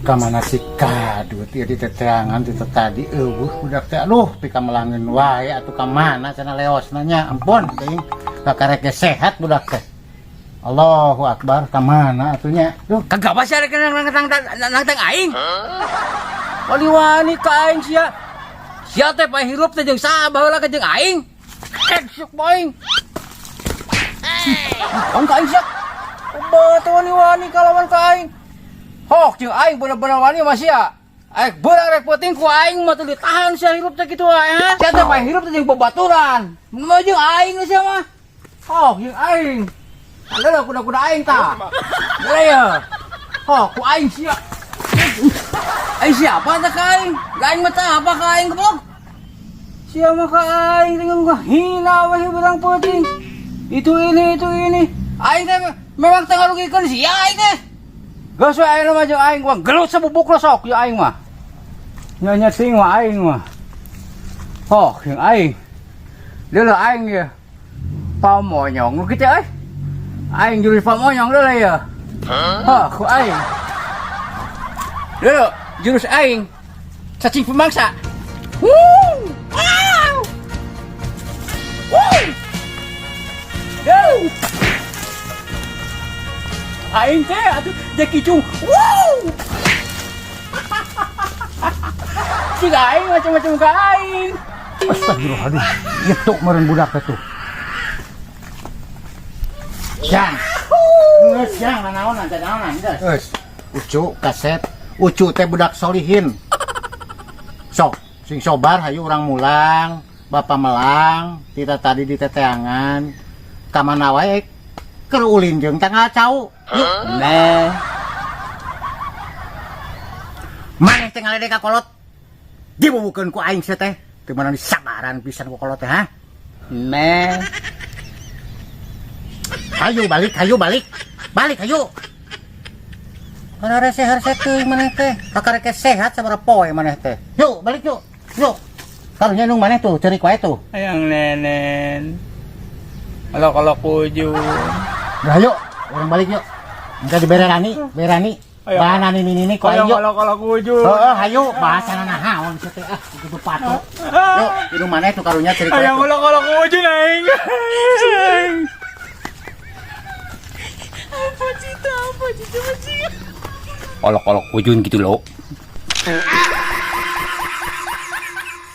Ka mana si kadut ieu diteteangan ti tadi eueuh budak teh, aduh, pikamelangeun wae atuh. Ka mana cenah leosna nya? Ampun teuing, kakarek ge sehat budak teh. Allahu akbar, ka mana atuh nya? Duh. Kagak sia rek nangtang nangtang aing. Wani-wani ka aing sia. Sia teh paeh hirup teh jeung saha baheula ka jeung aing? Kek syuk aing. Lawan ka aing sia. Obat wani-wani kalawan ka aing. Hok jeung aing bener-bener wani mah sia. Aek beurang rek peuting ku aing mah teu ditahan sia hirup teh kitu wae ha. Sia teh paeh hirup teh jeung babaturan. Mah jeung aing sia mah. Hok jeung aing. Ada kuda-kuda aing tah. Boleh ya. Hok ku aing sia. Aing siapa teh ka aing? Aing mah teh apa ka aing, goblok? Sia mah ka aing dengan hina wae beurang peuting. Itu ini, itu ini. Aing teh memang teh ngarugikeun sia aing teh. Geus we aing mah jeung aing gua gelut sabubuk lo sok jeung aing mah. Nya ting mah aing mah. Hok jeung aing. Deuleu aing ya. Pamonyong nu kitu euy. Aing jurus pamonyong deuleu ya. Hah, ku aing. Deuleu jurus aing. Cacing pemangsa. Wuh! Wow! Wuh! Yo! Aing teh atuh Jackie Chung. Wow! Cik aing macam-macam ka aing. Astagfirullahaladzim, itu meureun budak teh tuh. Jang. Geus jang, nanaonan teh, naonan geus. Geus. Ucu kaset, Ucu teh budak solihin. Sok, sing sobar, hayu urang mulang, bapak melang, kita tadi di teteangan. Ka mana wae keur ulin jeung tanggal cau. Yuk. Nah. Maneh teh ngaledek ka kolot. Dibubukeun ku aing sia teh. Teu meunang disabaran pisan ku kolot teh, ha? Meh. Hayu balik, hayu balik. Balik hayu. Kana rese-rese teuing maneh teh. Kakarek sehat sabaraha poe maneh teh. Yuk, balik yuk. Yuk. Karunya nung maneh tuh, ceurik wae tuh. Hayang nenen. Olok-olok ujung. Udah yuk, urang balik yuk. Engke dibere rani, bere rani. Ayo. Bahan ini ini ku aing Hayang yuk. olok-olok ujung. Heeh, hayu bahasa naon sia teh, ah, kudu patok. Yuk, indung maneh tuh karunya ceurik wae. Hayang Tuh. olok-olok ujung aing. Olok-olok ujung gitu loh.